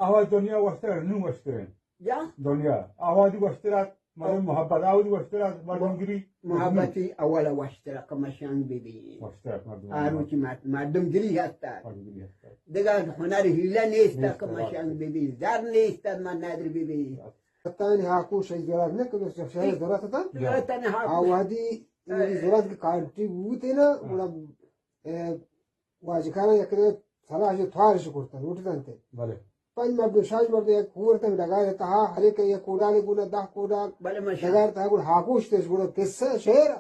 آواز دنیا وشتر، نو وشتر۔ یا؟ دنیا۔ آوازی وشتر ات، مردم محبت، آوازی وشتر ات، مردم گری۔ محبتی اول وشتر ات، کمشنگ بی بی۔ وشتر ات، مردم۔ آروچی مرد-، مردم گری ہستا۔ مردم گری ہستا۔ دگہ ہنر حیلہ نیستا، نیستا، کمشنگ بی بی۔ زر نیستا، من ندر بی بی۔ تانی ہاکو شئی زرار نہ کہ شہر زرات تا۔ زرات تانی ہاکو۔ آوازی زرات کی کانٹی بوتے نا، ہاں۔ گڑا، اے، واجکانا یک دے سلاح جو توارش کرتا، لوٹتن تے۔ بلے۔ پنج مرد، شش مرد یک کور تن ڈگار تہا، ہر ایک یک کوڈال گونا دہ کوڈال۔ بلے ماشاءاللہ۔ ڈگار تہا گونا ہاکوش تش گونا قصہ شعر۔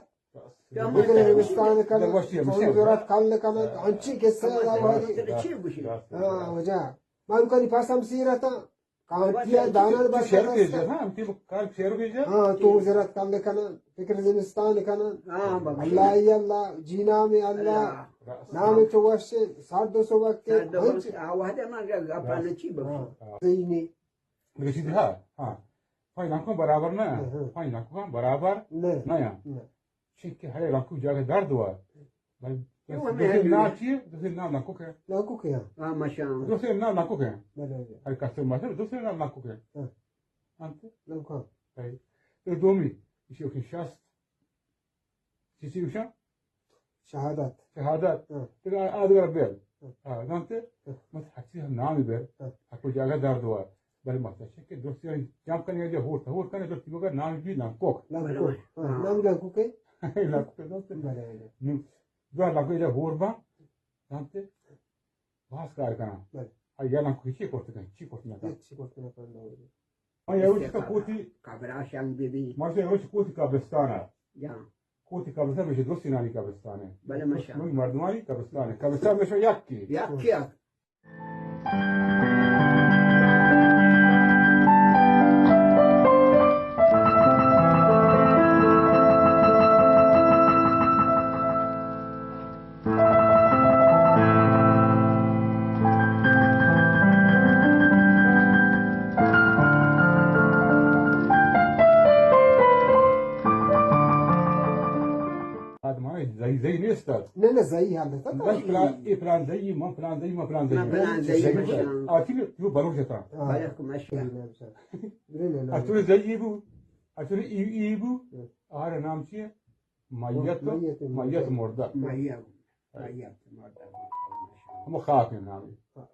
یا بکر ماشاءاللہ۔ زمستان کن، دروشی ہے، سوی ماشاءاللہ۔ زورات کل کن، ہاں۔ ہنچی قصہ ہاں، دا واری۔ چی گوشی؟ ہاں، وجہ۔ مالو کانی پاس ہم سیرتا۔ کانٹیا دانان بس شعر کے جا، ہاں، ہم تی کار شعر کے جا۔ ہاں، تو زرات کل کنا، فکر زمستان کنا۔ ہاں، بابا۔ اللہ ای اللہ، جی نام اللہ۔ اللہ۔ نام چو وش، سر دو سو وقت۔ سر دو سو وقت۔ آ وحدہ ما گپا نہ چی بگوشی۔ ہاں۔ زینی۔ بگشی ہاں، ہاں۔ پای لانکو برابر نہ، ہاں، ہاں۔ پای لانکو برابر نہ۔ نہ۔ نہ۔ چی کہ ہر لانکو جاگہ درد ہوا۔ بھائی، یو ہمیں دوسرے ہر نام چیئے؟ دوسرے نام لانکو کے۔ لانکو کے، ہاں۔ ہاں، ماشاءاللہ۔ دوسرے نام لانکو کے۔ بلے، بلے۔ ہر کسٹمر ماشاءاللہ دوسرے نام لانکو کے۔ ہاں۔ انت؟ لانکو۔ بھائی۔ تو دومی، اسی اوکے شست۔ چیسی گوشاں؟ شہادت۔ شہادت۔ ہاں۔ تو آدگر بیل۔ ہاں۔ ہاں، نام تے؟ ہاں۔ مت ہچی ہم نامی بیل۔ ہاں۔ ہکو جاگہ درد ہوا۔ بلے مت چکے درست یعنی جام کنے جا ہور، ہور کنے درست بگا نام بی لانکوک۔ لانکوک۔ ہاں، ہاں۔ نام لانکوک ہے۔ لانکوک ہے، دوست۔ بلے، بلے۔ نو، دو لانکوک جا ہور با، نام تے؟ باز کار کناں۔ بلے۔ آ یا لانکوک چی کرت کن، چی کرت نہ کن۔ چی کرت نہ کن، بلے۔ آ یا روچ کا کوتی۔ کبرا شنگ بی بی۔ مرچی روچ کوتی قبرستان ہے۔ جان۔ کوتی قبرستان میشہ درست نانی قبرستان ہے۔ بلے ماشاءاللہ۔ من مردمانی قبرستان ہے۔ قبرستان میشہ یک کی۔ یک کی۔ آدم ءَ زئی زئی نیست ات۔ نہ، نہ، زئی ہم نہ ات۔ بس پلان، اے پلان زئی، من پلان زئی، من پلان زئی۔ من پلان زئی، زئی من پلان۔ آتی تو بلوچ اتاں۔ ہاں۔ بلے کمش۔ نہ، نہ، نہ۔ اتو زئی بو، اتو ای، ای بو، ہاں۔ آر نام چی ہے؟ میت، میت، میت مردہ۔ میت، میت مردہ۔ ہم خاک نامی۔ ہاں۔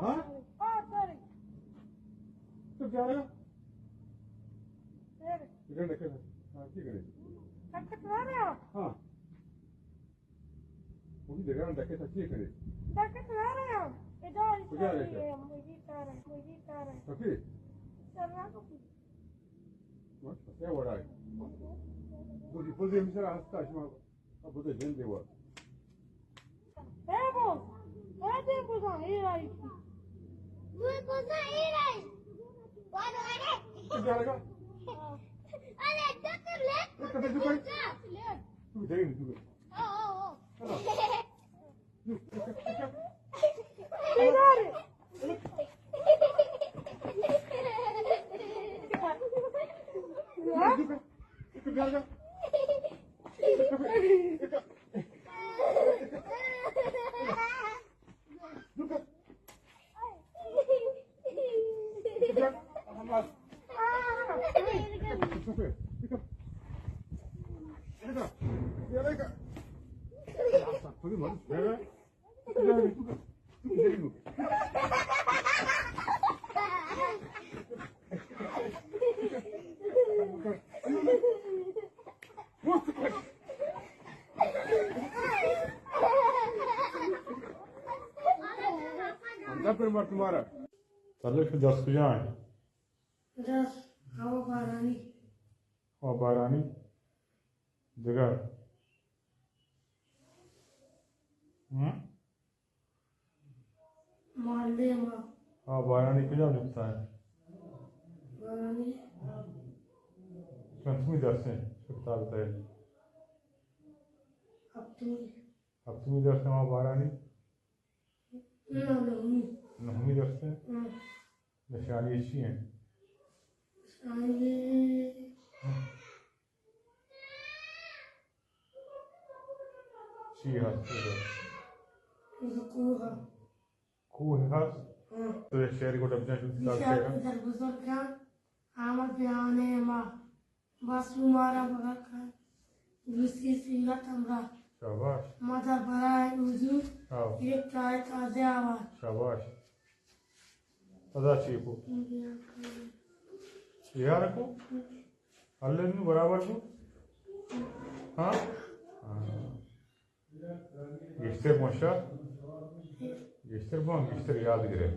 ہاں؟ تو جا رہا؟ ادھر دیکھے نا۔ ہاں، ٹھیک ہے۔ ہاں۔ وہی جگہ ڈکیت ءَ چی کرے؟ ڈکیت نہ رہے ہم۔ ادا کجا رہتے؟ مجھے کار ہے، مجھے کار ہے۔ کپی؟ چل رہا کپی۔ بس، پسے وڑا ہے۔ بولی، بولی، ہمیشہ ہستا شما۔ اب بوتے جن دیوا۔ اے بو، اے دے بو، اے رائی۔ Due cosa era? Vado a letto. Che bello. A letto per letto. Che bello. Che bello. Tu devi, tu devi. Oh, oh, oh. Allora. اندر پر مر تمہارا۔ تعلق شو دست کجا ہیں؟ دست ہوا بارانی۔ ہوا بارانی۔ دگہ؟ ہم؟ مالدے ما۔ ہوا بارانی کجا لکھتا ہے؟ بارانی۔ چنتمی درس ہیں؟ کتاب تھے؟ ہفتمی۔ ہفتمی درس ہے ہوا بارانی؟ نہ، نہمی۔ نہمی درس ہے؟ ہاں۔ نشانی چی ہیں؟ نشانی چی ہست؟ کوہ۔ کوہ ہست؟ ہاں۔ تو یک شعر کو ڈب جان شد، کتاب شعر۔ در بزرگان آمد بیان ما۔ بس مارا بگا کن۔ دوستی سیرت ہمراہ۔ شاباش۔ ما در برای حضور۔ ہاں۔ یک چائے تازہ آوار۔ شاباش۔ پدا چی کو؟ یار کو؟ اللہ نو برابر کو؟ ہاں؟ ہاں۔ گیشتر مشا؟ گیشتر بان، گیشتر یاد گرے۔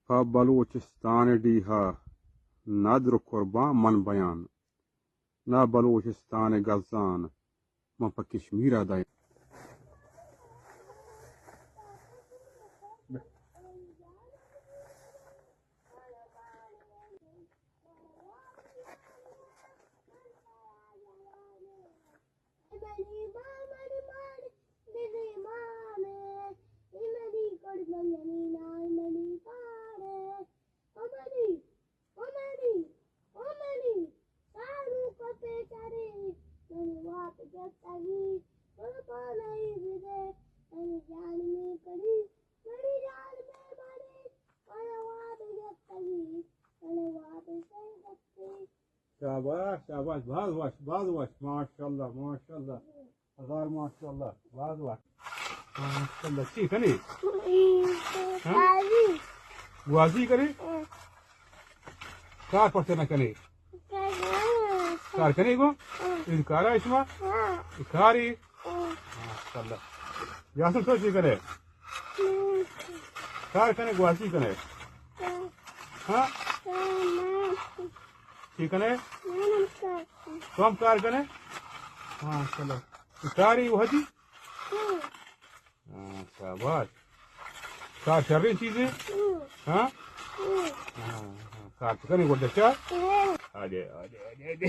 پہ بلوچستان ءِ ڈیہہ ءَ ندر ءُ قربان من بیان، نہ بلوچستان ءِ گزان من پہ کشمیر ءَ دیان۔ شاباش، شاباش، باز وش، باز وش، ماشاءاللہ، ماشاءاللہ، ہزار ماشاءاللہ، باز وش۔ ماشاءاللہ، چی کنی؟ ہاں؟ گوازی کنی؟ کار پرچہ نہ کنی؟ کار کنی گو؟ اے کارا شما؟ اے کاری؟ ماشاءاللہ۔ یاسر تو چی کنے؟ کار کنے، گوازی کنے؟ ہاں؟ چی کنے؟ تو ہم کار کنے؟ ماشاءاللہ۔ تو کاری وہدی؟ ہاں، شاباش۔ کار شریں چیزے؟ ہاں؟ ہاں، ہاں۔ کار تو کنے گڈا چا؟ آجے، آجے، آجے، آجے۔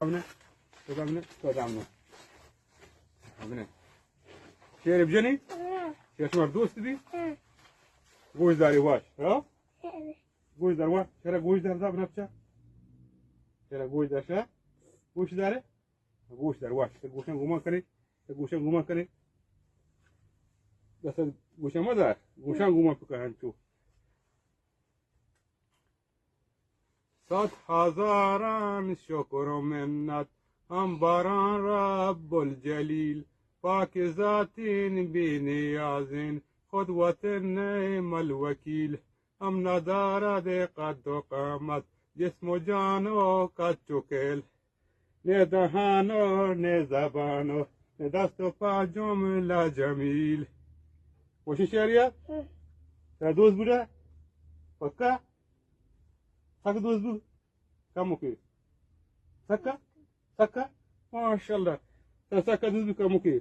ہم نے، تو ہم نے، تو ہم نے۔ ہم نے۔ شعر بجنی؟ ہاں۔ شعر شمار دوست بی؟ ہاں۔ گوش داری واش، ہاں؟ ہاں۔ گوش دار واش، شعر گوش دار دا بنفچا۔ شعر گوش دار شا۔ گوش دارے؟ گوش دار واش، گوشاں گمان کنے، گوشاں گمان کنے۔ دست گوشاں مدار، گوشاں گمان پکا ہنچو۔ صد هزاران شکر و منت، هم بر آن رب الجلیل، پاک ذاتین بی نیازین، خود وطن نعم الوکیل، هم ندارد قد و قامت، جسم و جان و کچ و کیل، نه دهان و نه زبان و نه دست و پا جمله جمیل۔ وشی شعریه؟ ترا دوست بوده؟ پکا؟ سک دوست بو؟ کموکے۔ سکا؟ سکا؟ ماشاءاللہ۔ ترا سکا دوست بو کموکے؟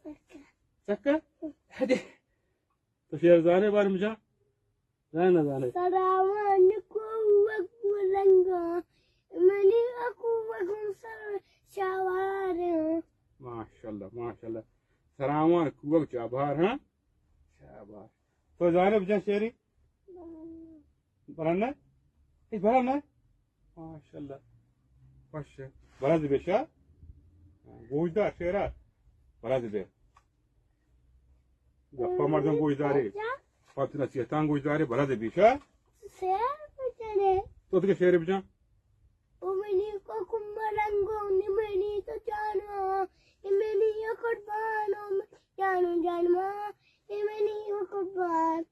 سکا۔ سکا؟ ادے۔ تو شعر زانے بارے مجا؟ زانے نہ زانے؟ سراوان کوک رنگا، منی کوک سر چوار۔ ماشاءاللہ، ماشاءاللہ۔ سراوان کوک چابہار، ہاں؟ شاباش۔ تو زانے بجا شعری؟ برن نہ؟ اے برن نہ؟ ماشاءاللہ۔ خوش۔ برز بے شا۔ گوش دار شعرا۔ برز بے۔ گپا مردم گوش داری۔ پت نصیحتان گوش داری۔ برز بے شا۔ شعر بجنے۔ تو دیگه شعر بجن۔ او منی کوکم رنگو، نی منی تو جانو، نی منی قربانو، جانو جانما، نی منی قربان۔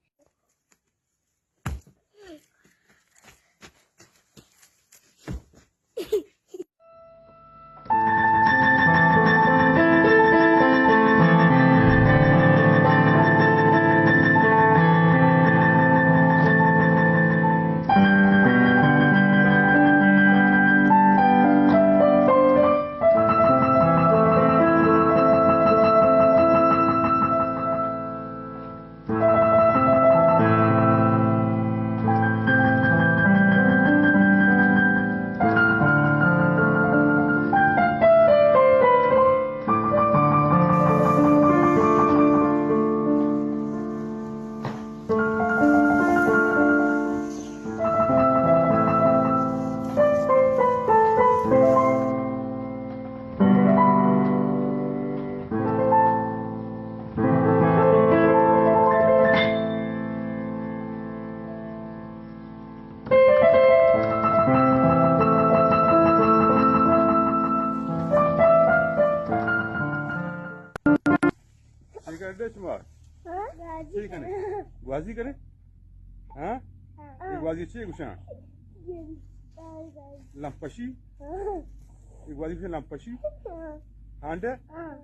چی کنے شما؟ ہاں؟ چی کنے؟ گوازی کنے؟ ہاں؟ ہاں۔ اے گوازی چی گوشاں؟ لمپشی؟ ہاں۔ اے گوازی گوشاں لمپشی؟ ہاں۔ ہانڈے؟ ہاں۔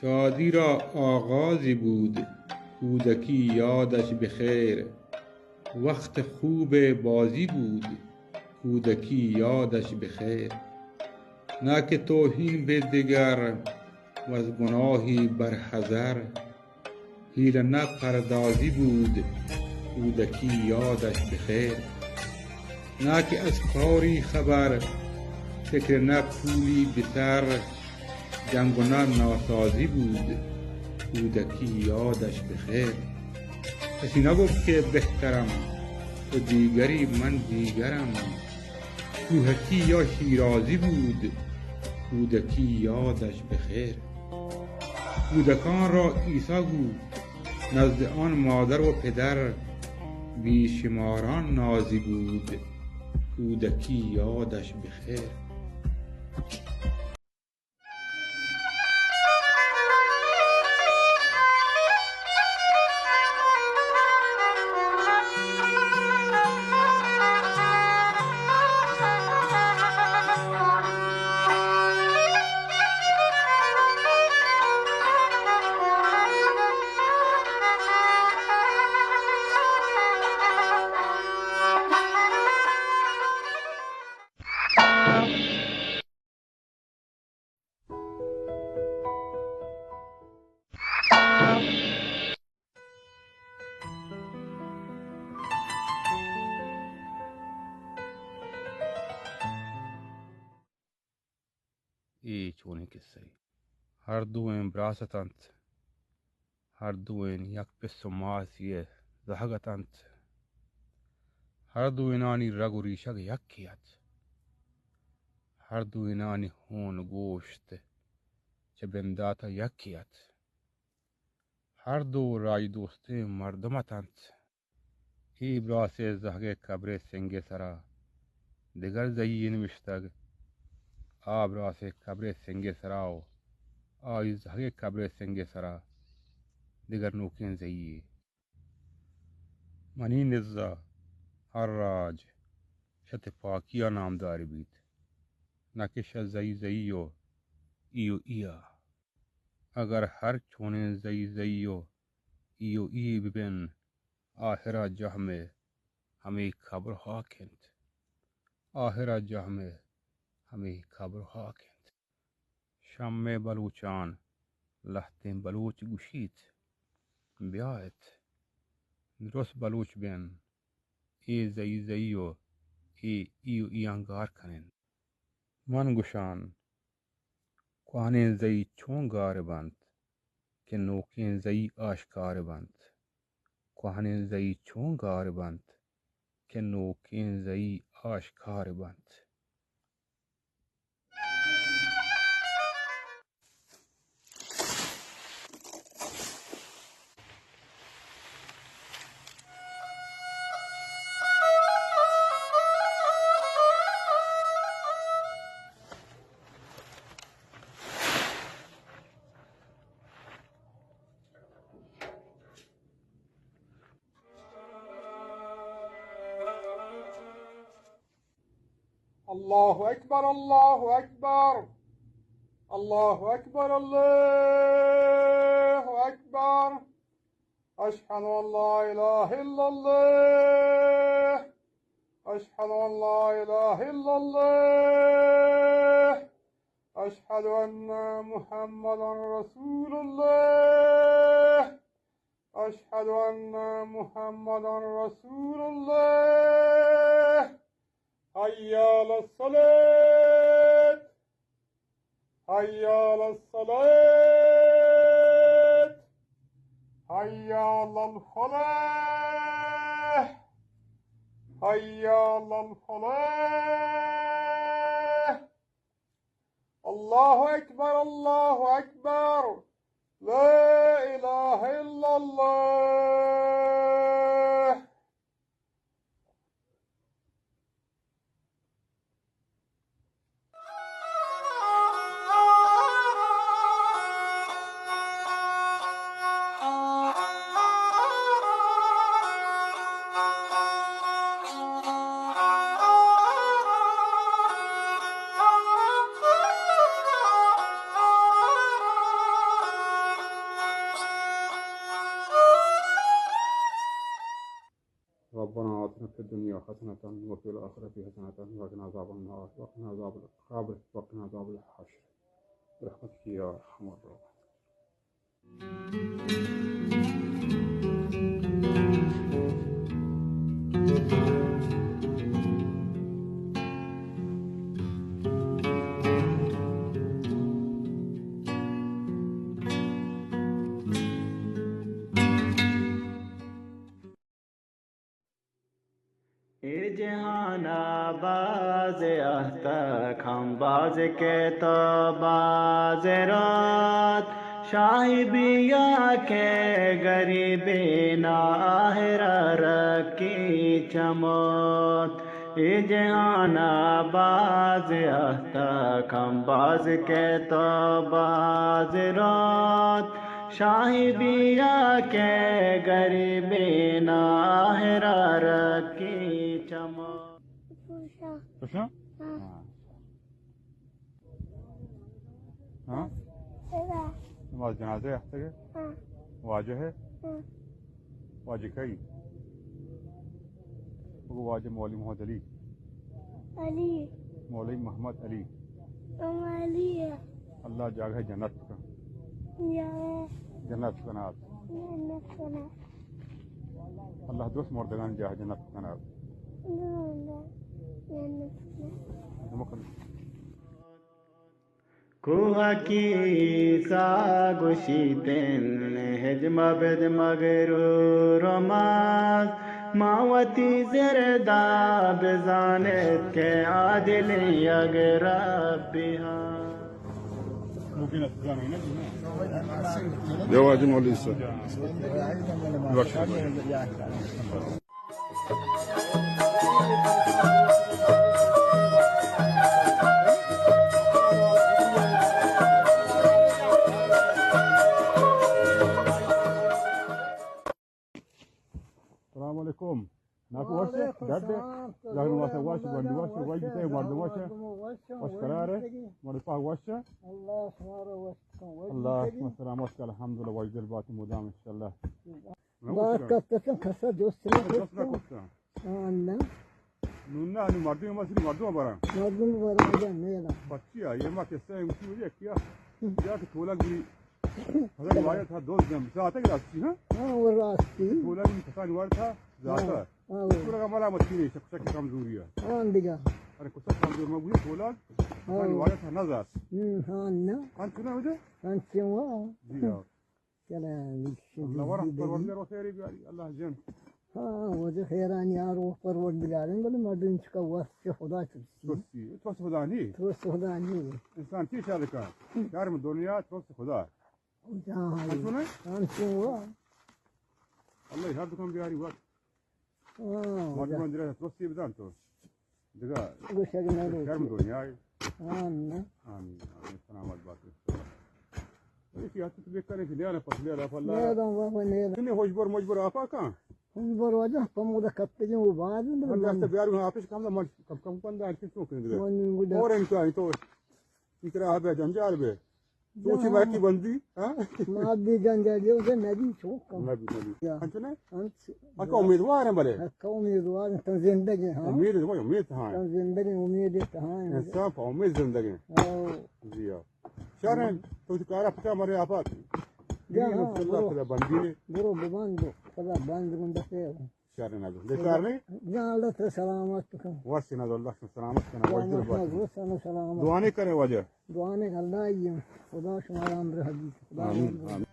شادی را آغازی بود، کودکی یادش بخیر. وقت خوب بازی بود، کودکی یادش بخیر. نه که توهین به دگر و از گناهی برحذر، حیله نه پردازی بود، کودکی یادش بخیر. نه که از کاری خبر، فکر نه پولی به سر، جنگ و نه ناسازی بود، کودکی یادش بخیر. کسی نگفت که بهترم، تو دیگری من دیگرم، کوهکی یا شیرازی بود، کودکی یادش بخیر. کودکان را عیسی گو، نزد آن مادر و پدر، بی‌شماران نازی بود، کودکی یادش بخیر. اے چونیں کسہ ئے؟ ہر دوئیں براس اتنت، ہر دوئیں یک پس و ماسی ءِ زہگ اتنت۔ ہر دوئینانی رگ و ریشگ یکے ات۔ ہر دوئینانی ہون و گوشت چہ بندات ءَ یکے ات۔ ہر دو راج دوستیں مردم اتنت۔ اے براس ءِ زہگ ءِ کبر ءِ سنگ ءِ سرا دگر زئی یے نبشتگ۔ آ براس ءِ کبر ءِ سنگ ءِ سرا و آئی زہگ ءِ کبر ءِ سنگ ءِ سرا دگر نوکیں زئی یے۔ منی نزا ہر راج شہ تپاکی ءَ نامدار بیت، نہ کہ شہ زئی زئی و ای و ای ءَ۔ اگر ہر چونیں زئی زئی و ای و ای ببن، آہرا جہم ءِ ہمے کبر ہاک انت۔ آہرا جہم ءِ ہمے کبر ہاک انت۔ شمئے بلوچان لہتیں بلوچ گوشیت، بیا ات، درست بلوچ بین، اے زئی زئی و اے ای و ایاں گار کنین۔ من گوشان، کوہنیں زئی چون گار بنت کہ نوکیں زئی آشکار بنت؟ کوہنیں زئی چون گار بنت کہ نوکیں زئی آشکار بنت؟ الله أكبر، الله أكبر، الله أكبر، الله أكبر. أشهد أن لا إله إلا الله. أشهد أن لا إله إلا الله. أشهد أن محمدا رسول الله. أشهد أن محمدا رسول الله. حي على الصلاة. حي على الصلاة. حي على الفلاح. حي على الفلاح. الله أكبر، الله أكبر. لا إله إلا الله. في الدنيا حسنة وفي الآخرة حسنة وقنا عذاب النار وقنا عذاب القبر وقنا عذاب الحشر برحمتك يا أرحم الراحمين. اے جہان ءَ باز اہتک ہم باز کیت ءُ باز رات، شاہی بیا کہ گریبیں آہر ءَ رکی چمات۔ اے جہان ءَ باز اہتک ہم باز کیت ءُ باز رات، شاہی بیا کہ گریبیں آہر ءَ رکی چمات۔ پوشا۔ پوشا؟ ہاں۔ ہاں۔ ہاں؟ ادا۔ نماز جنازہ ءَ اہتگ ئے؟ ہاں۔ واجہ ئے؟ ہاں۔ واجہ کئی؟ بگو واجہ مولوی محمد علی۔ علی۔ مولوی محمد علی۔ ہم علی ئے۔ اللہ جاگہ جنت کن۔ یا۔ جنت کنات۔ جنت کنات۔ اللہ درست مردگان جاہ جنت کنات۔ جنت کنات۔ کوہکی سا گوشیت انت، ہچ مبد مغرور و مست، ما وتی زردا بزانت کہ عادل یک ربی ہست۔ جواد مولوی صاحب۔ السلام علیکم۔ ناکو وش ئے؟ وعلیکم السلام۔ جاگن واسطہ وش، بندی وش، وش بیتے، مردم وش۔ وش قرار ئے؟ مرد پاک وش۔ اللہ شما را وش کن۔ وش بیتے۔ اللہ سلامت کن، الحمدللہ، وش دل بات مدام انشاءاللہ۔ بات کتن کسا دوست نہ دوست نہ کتن۔ ہاں، نہ۔ نون نہ، نی مردم ما سری مردم براں۔ مردم براں، جان، نہ، نہ۔ پچی آ، یہ ما قصہ ہے، اسی وجہ کیا؟ یا کہ تولگ بھی، حضرت واجہ تھا دوست دم، ذات ہے راستی، ہاں؟ ہاں، وہ راستی۔ تولگ بھی پتہ نہیں تھا، ذات ہے۔ ہاں، ہاں، وہ۔ تولگ ہمارا مچھی نہیں، شک، شک کمزوری ہے۔ ہاں، دیگا۔ ارے، کچھ کمزور میں بولی تولگ، پتہ نہیں واجہ تھا نہ ذات۔ ہاں، نہ۔ ہاں، سنا ہو جائے؟ ہاں، کیوں ہوا؟ جی، ہاں۔ چلیں، اللہ ورحمت پروردگار و خیری بیاری، اللہ جن۔ ہاں، واجہ خیرانی آر و پروردگاریں، بلے مردم چکا واسطہ خدا ترسی۔ ترسی، ترس خدا نہیں۔ ترس خدا نہیں۔ انسان چی شر کا؟ شرم دنیا، ترس خدا۔ جہاں ہے۔ انچو نا؟ انچو ہوا۔ اللہ ہر دکان بیاری وقت۔ ہاں، مردم واجہ۔ اندر ترسی بدان تو۔ دگہ گوشگ نہ لوٹی۔ شرم دنیا ہے۔ ہاں، نہ۔ آمین، آمین، سلامت بات۔ اسی حد تو بکنه که نیاره پس نیاره پلا۔ نیاره بابا، نیاره۔ تنی خوشبر مجبر آپا کن؟ خوشبر واجہ کم ودا کتگیں و باز من دست بیار آپش کم من کم کم کن دار چون کنه دگہ۔ اور انتو تو اترا ہے جنجال بے۔ تو چی ماتی بندی، ہاں؟ ما بھی جنجالی ہوں، نبی چوک ہوں۔ نبی، نبی۔ یا۔ انچو نا؟ انچ۔ اکا امیدوار ہیں بلے۔ اکا امیدوار ہیں، تن زندگی، ہاں۔ امید ہے، امید، ہاں۔ تن زندگی، امید ہے، ہاں۔ انسان پہ امید زندگی۔ او۔ جی ہاں۔ شر ہیں، تو کارا پتا مرے آپا۔ جا، ہاں، اللہ برو۔ خدا بندی نے۔ برو ببند، خدا بند گنڈتے۔ شر نہ بی۔ بے کار نہیں؟ جان، اللہ ترا سلامت کن۔ وش نہ، اللہ شما سلامت کن۔ سلامت وش دل بات۔ وش نہ، سلامت۔ دعانے کرے واجہ۔ دعانے اللہ ہی ہیں۔ خدا شما را ہمراہ بی۔ خدا آمین، ہمراہ بی۔ آمین۔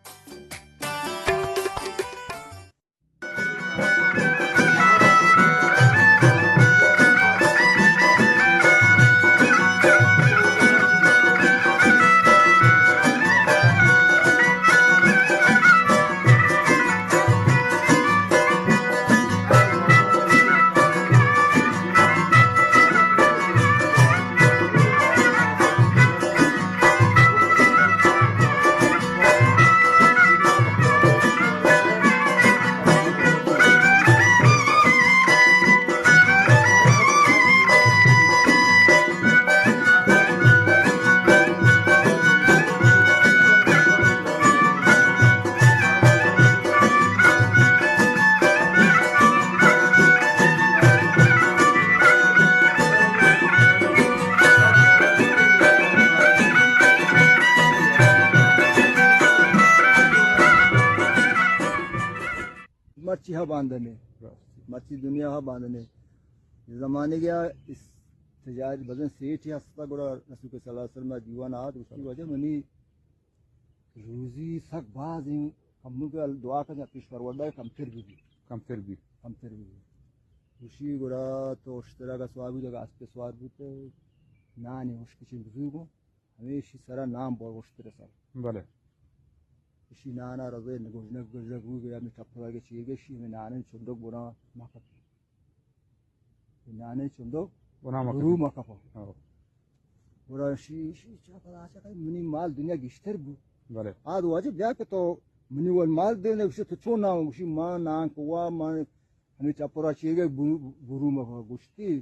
ہا باندنے۔ مرچی دنیا ہا باندنے۔ زمانگے ءَ اس تجاری بزن سیٹھے ہستا، گڑا رسول صلی اللہ علیہ وسلم ءِ دیوان ءَ آت، گوشتی، واجہ منی روزی سک باز ایں، کمو کہ دعا کن پیش پروردگار کمتر بی بی۔ کمتر بی۔ کمتر بی بی۔ گوشی گڑا تو اشترا کا سوار بوت، اگا اسپ سوار بوت، نانی ہشکی چین بزرگوں۔ ہمیشی سرا نان بور گوشتر سر۔ بلے۔ اشی نانا رضے گوجنک گوجنک بو گیا، می ٹپرا کے چیر گشی، می نانے چندک بنا مکپ۔ می نانے چندک بنا مکپ۔ برو مکپ۔ ہاں۔ برا شی، شی چا پدا چا کئی منی مال دنیا گشتر بو۔ بلے۔ آد واجہ بیا کہ تو منی ول مال دے نے، گوشی تو چون نام، گوشی ما نان کوا، ما ہمیں چپرا چیر گئے، برو، برو مکپ۔ گوشتی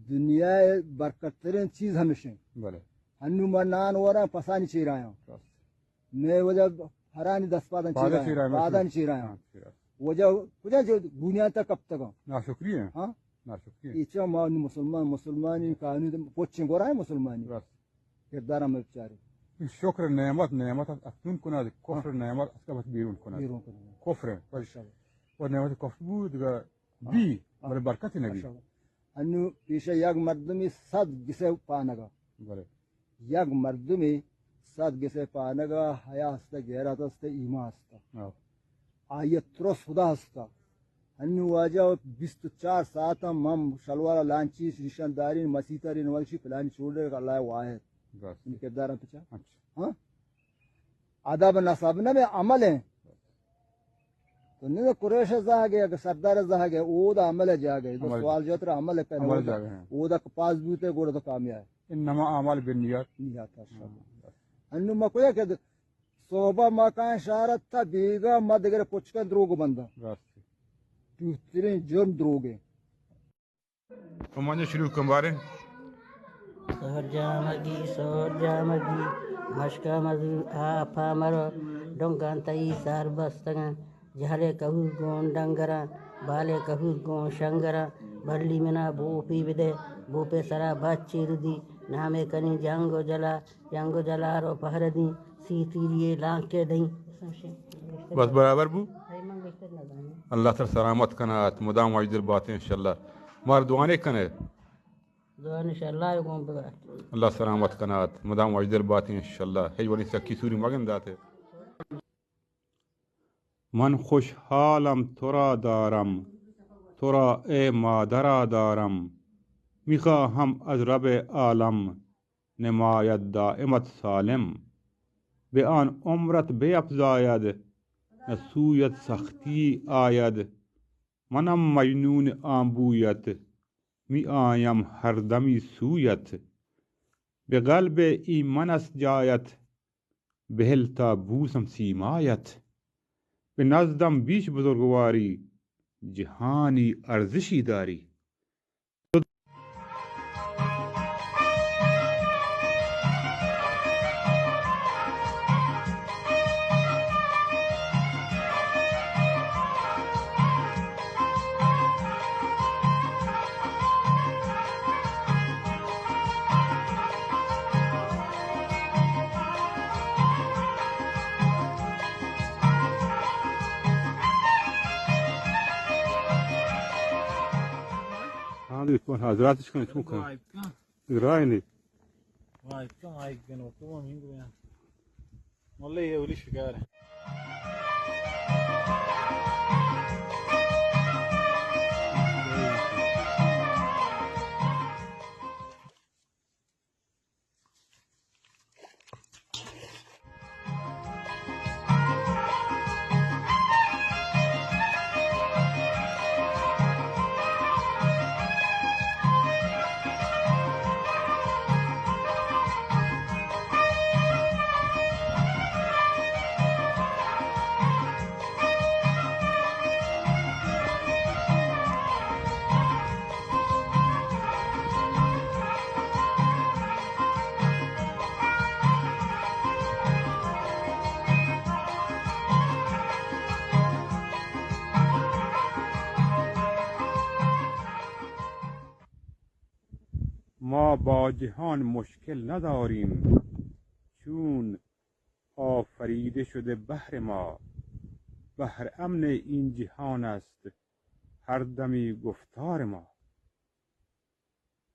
دنیا ءِ برکت ترین چیز ہمیش ایں۔ بلے۔ ہنو ما نان وراں پسانی چیر آیاں۔ راست۔ مئے وجہ ہرانی دست پادانی چیر آیاں۔ پادانی چیر آیاں۔ ہاں، چیر آیاں۔ وجہ کجا جو بنیاد تا کپتگاں۔ ناشکری ایں۔ ہاں؟ ناشکری ایں۔ ایچا ما نو مسلمان، مسلمانی قانون پوچھیں گورا ایں مسلمانی۔ راست۔ کردار ہمیں بچارے۔ شکر نعمت، نعمت اتون کنا، کفر ہاں۔ نعمت اتکا بس بیرون کنا۔ بیرون کنا۔ کفر ایں۔ بس۔ ماشاءاللہ۔ و نعمت کفر بود، دیگه ہاں۔ بی، ہاں۔ بلے برکت نبی۔ ماشاءاللہ۔ انو پیش یک مردمی صد گسے پانگا۔ بلے۔ یک مردمی صد گسے پانگا حیا ہستا، غیرت ہستا، ایمان ہستا۔ ہاں۔ آئی ترس خدا ہستا۔ انو واجہ بیست و چار ساعت ہم، ہم شلوار لانچی نشان دارین، مسیت رین، ولشی پلانی چھوڑ دے، اللہ واحد۔ راست۔ ان کردار پچا۔ اچھا۔ ہاں؟ ادب نسب نہ بے عمل ایں۔ تو نہ قریش زہگ ایں، اگر سردار زہگ ایں، او دا عمل جاگہ ایں۔ تو عمل۔ سوال جو ترا عمل پہلے عمل او دا، جاگہ ایں۔ او دا پاس بوتے گوڑا تو کامیاب۔ انما اعمال بالنیات۔ نیات، اچھا۔ ہاں۔ انو ما کویا کہ صحبہ ما کائیں شہرت تا بیگا ما دگر پچکن دروگ بندہ۔ راست۔ دوترین جرم دروگ ایں۔ کمانجو شروع کن باریں۔ سہر جامگی، سہر جامگی، مشکا مزور آپا مرو، ڈنگان تئی سار بستگاں، جہلے کہور گون ڈنگراں، بالے کہور گون شنگراں، بلی منا بوپی بدے، بوپے سرا بچی ردی، نامے کنی جنگ و جلا، جنگ و جلار و پہر دیں، سی تیری لانکے دیں۔ بس برابر بو۔ اللہ تر سلامت کنات، مدام واجدل باتیں انشاءاللہ۔ مار دعانے کنے۔ دعا انشاءاللہ گون ببات۔ اللہ سلامت کنات، مدام واجدل باتیں انشاءاللہ۔ ہی ونی سکی سوری مگن داتے۔ من خوشحالم تو را دارم، تو را ای مادر دارم، می‌خواهم از رب عالم نماید دائمت سالم. به آن عمرت بیفزاید، نه سویت سختی آید. منم مجنون آن بویت، می‌آیم هر دمی سویت. به قلب ایمن است جایت، بهل تا بوسم سیمایت. به نزدم بیش بزرگواری، جهانی ارزشی داری. ہاں، دیکھ کون حضراتش کن، تو کن۔ رائے نہیں۔ وای، کم آئی گنو، تو ہم ہنگو یا۔ واللہ یہ اولی شکار ہے۔ ما با جهان مشکل نداریم، چون آفریده شده بهر ما. بهر امن این جهان است هر دمی گفتار ما.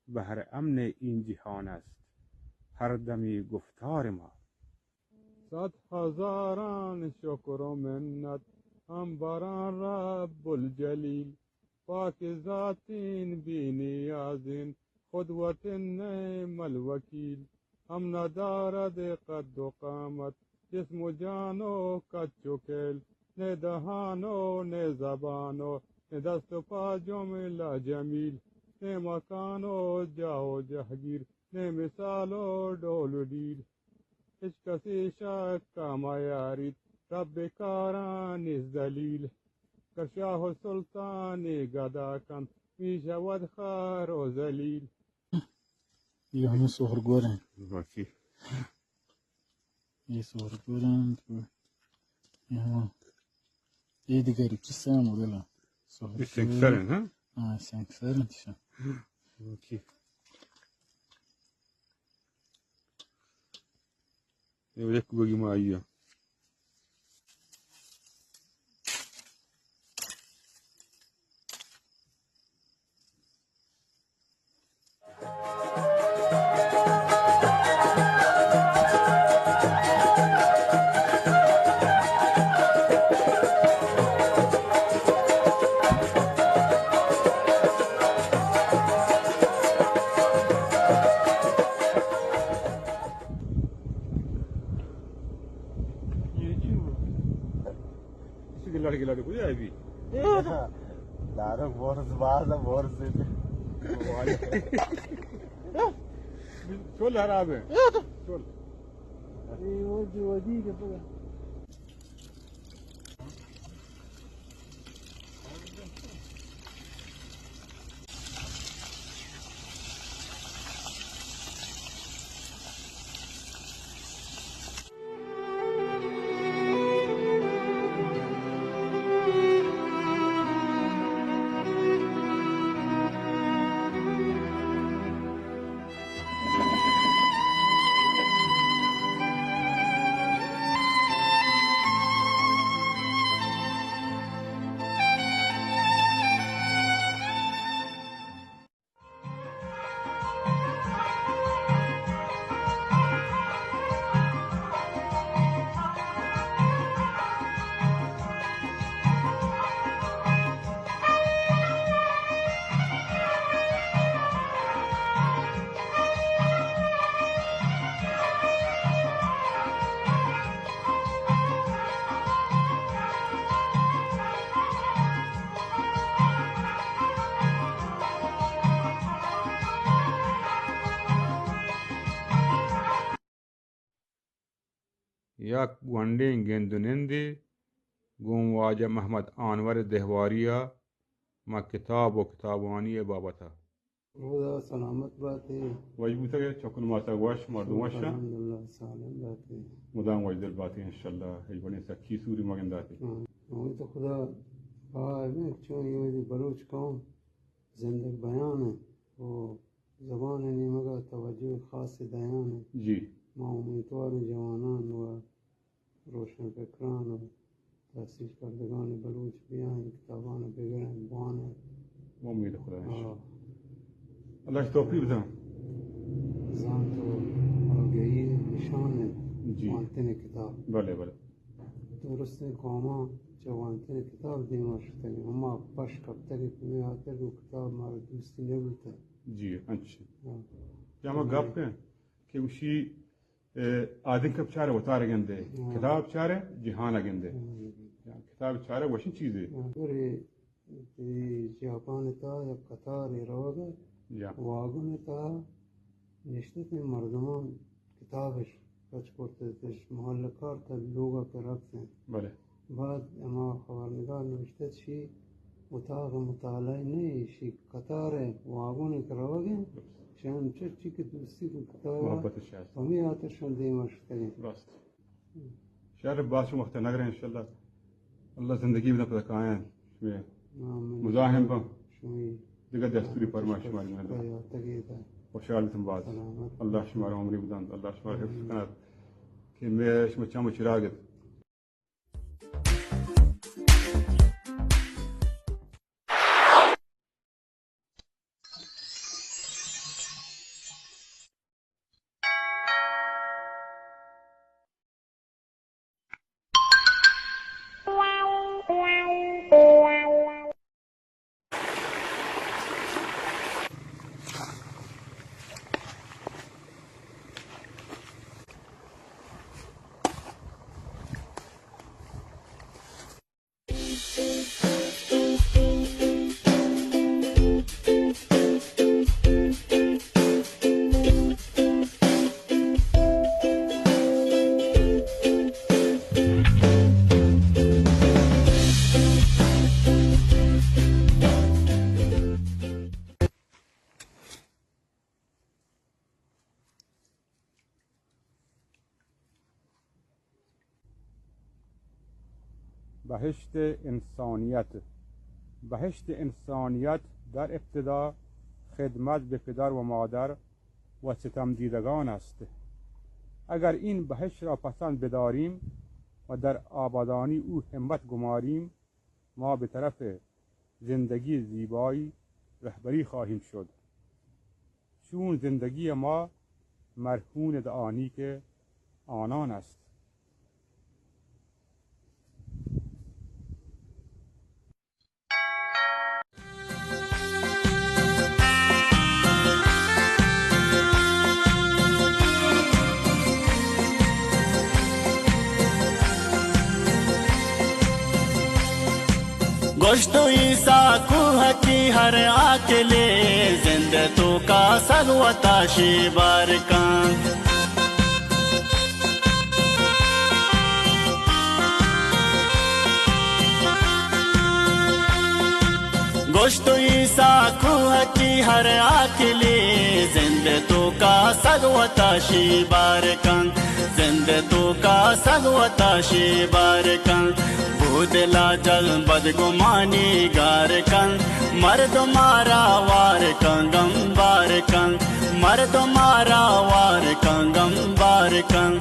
بهر امن این جهان است هر دمی گفتار ما. صد هزاران شکر و منت هم بر آن رب الجلیل، پاک ذاتین، بی نیازین، قدوت نعم الوکیل. هم ندارد قد و قامت، جسم و جان و کچ و کیل، نه دهان و نه زبان و نه دست و پا جمله جمیل، نه مکان و جاه و جهگیر، نه مثال و ڈول و ڈیل. هیچ کسی شک میاریت، رب کاران نیست دلیل. که شاه و سلطانی گدا کنت، می‌شود خوار و ذلیل. اے ہمے سہرگور انت. باقی اے سہرگور انت. اے ہما، اے دگری چیز ءِ مدل انت. سہرگور. اے سنگسر انت، ہاں؟ ہاں، سنگسر انت ایشاں. باقی اے یک گوگی ما آئی ءَ. اسی کے لڑکے لڑکے کجا ہے بھی؟ دارو برز باز، برز. چول خراب ہے. چول. یک گونڈیں گند و نندے گوں واجہ محمد انور دہواری ءَ ماں کتاب و کتابوانی ءِ بابت ءَ. خدا سلامت بات ئے. وش بوتگ ئے، چکن ماتا وش، مردم وش؟ الحمدللہ، سالم بات ئے. مدام وشدل بات ئے، انشاءاللہ. ہچ وڑیں سکی سوری مگندات ئے. ہاں، امید خدا پائے بیں، چون یہ وجہ بلوچ قوم زندگ بیان ہے، وہ زبان نیمگا توجہ خاص دیان ہے. جی. ما امیدوار ہیں جوانان و روشن فکران و تحصیل کردگان بلوچ بیاں، اے کتابان بگرن، بوانن. امید خدا انشاءاللہ. ہاں. اللہ توفیق بدن. زانت و آگہی نشان انت. جی. وانتن کتاب. بلے، بلے. درستیں قوماں چہ وانتن کتاب دیما شتگ، ہما پش کپتگ، پمی ہاتر گوں کتاب مارا دوستی نہ بوتگ. جی، انچ. ہاں. یا ہما گپ انت کہ گوشی اے، آدینک بچارے وتارا گندے، ہاں. کتاب چارے جہانا گندے. ہاں. کتاب چارے وشیں چیزے. ہاں، برے تئی جاپان تا یک قطارے روگ ءَ، یا. واگن تا نشتتیں مردمان کتابش پچ کرتش، محل کار تا لوگا کہ رفتیں. بلے. بعد ہما خبرنگار نوشتہ، چی اتاق مطالعہ نہ، ایشی قطار ءِ واگن ءَ کہ روگ ءَ انت، شان چچی کہ دوستی گوں کتاب ءَ، محبت شاید. ہمے ہاتر شان دیما شتگ انت. راست. شر، باز شما وقت نگریں انشاءاللہ. اللہ زندگی بدن پدا کایاں. شمے آمین. مزاحم بن. شمے دگہ دستوری پرما شماری من. خوشحال بیتم باز. سلامت. اللہ شمارا عمری بدن، اللہ شمارا حفظ آمین. کنات. کہ مے شما چم چراغ ات. بهشت انسانیت. بهشت انسانیت در ابتدا خدمت به پدر و مادر و ستم دیدگان است. اگر این بهشت را پسند بداریم و در آبادانی او همت گماریم، ما به طرف زندگی زیبایی رهبری خواهیم شد. چون زندگی ما مرهون دعانی که آنان است. گوشت عیسی کوہ کی ہر آکلے، زند تو کا سگ وتا شیبار کن. گوشت عیسی کوہ کی ہر آکلے، زند تو کا سگ وتا شیبار کن، زند تو کا سگ وتا شیبار کن. بود لاجل بدگمانی گار کن، مردم آرا وار کن، گم بار کن، مردم آرا وار کن، گم بار کن.